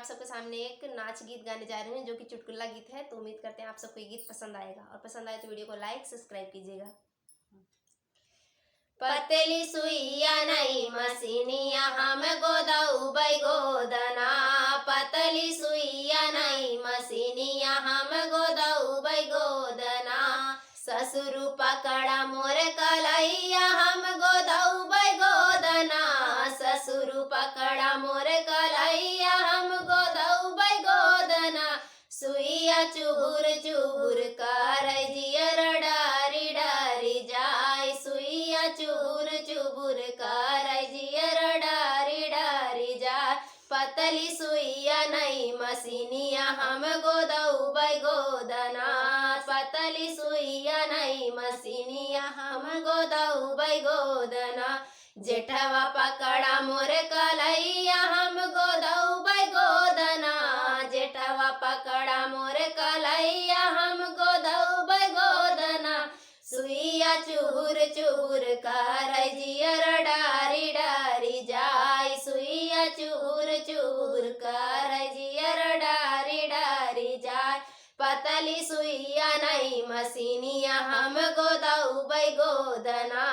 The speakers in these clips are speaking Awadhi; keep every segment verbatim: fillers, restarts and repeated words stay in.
सबके सामने एक नाच गीत गाने जा रही हूँ, जो कि चुटकुला गीत है। तो उम्मीद करते हैं आप सबको ये गीत पसंद आएगा, और पसंद आए तो वीडियो को लाइक, सब्सक्राइब कीजिएगा। पतली सुइया नाई मसीनिया हम गोदउबै गोदना, पतली सुइया नाई मसीनिया हम गोदउबै गोदना। ससुरु पकड़ा मोर कलैया हम गोदउबै गोदना, ससुरु पकड़ा मोर कलैया हम गोदउबै गोदना। सुइया चुबुर चुबुर करै जियर डारी डारी जाय, सुइया चुबुर चुबुर करै जियर डारी डारी जाय। पतली सुइया नाई मसीनिया हम गोदउबै गोदना, पतली सुइया नाई मसीनिया हम गोदउबै गोदना। जेठवा पकड़ा मोर कलैया हम गोदउबै गोदना, जेठवा पकड़ा मोर कलैया हम गोदउबै गोदना। सुइया चुबुर चुबुर करै जियर डारी डारी जाय, सुइया चुबुर चुबुर करै जियर डारी डारी जाय। पतली सुइया नाई मसीनिया हम गोदउबै गोदना,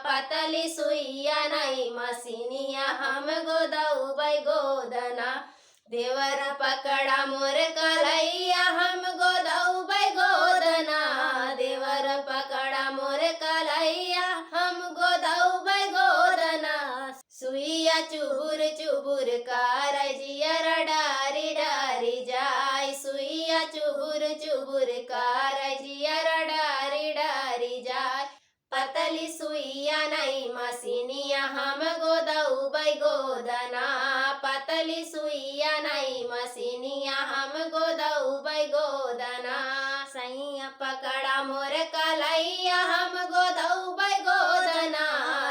पतली सुइया नाई मसीनिया हम गोदउबै गोदना। देवर पकड़ा मोर कलैया हम गोदउबै गोदना, देवर पकड़ा मोर कलैया हम गोदउबै गोदना। सुइया चुबुर चुबुर करै जियर डारी डारी जाय, सुइया चुबुर चुबुर करै जियर डारी डारी जाय। पतली सुइया नाई मसीनिया हम गोदउबै गोदना, पतली सुइया नाई मसीनिया हम गोदउबै गोदना। सैया पकड़ा मोर कलैया हम गोदउबै गोदना,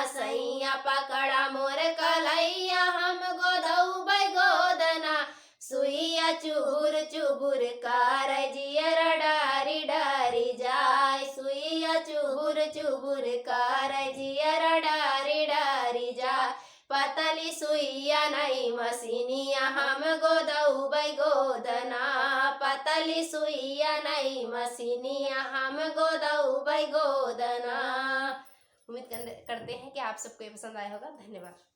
सैया पकड़ा मोर कलैया हम गोदउबै गोदना। सुइया चुबुर चुबुर करै जियर डारी डारी जाय, सुइया चुबुर चुबुर करै जियर डारी डारी जाय। पतली सुइया नाई मसीनिया हम गोदउबै गोदना, पतली सुइया नाई मसीनिया हम गोदउबै गोदना। उम्मीद कर-, करते हैं कि आप सबको ये पसंद आया होगा। धन्यवाद।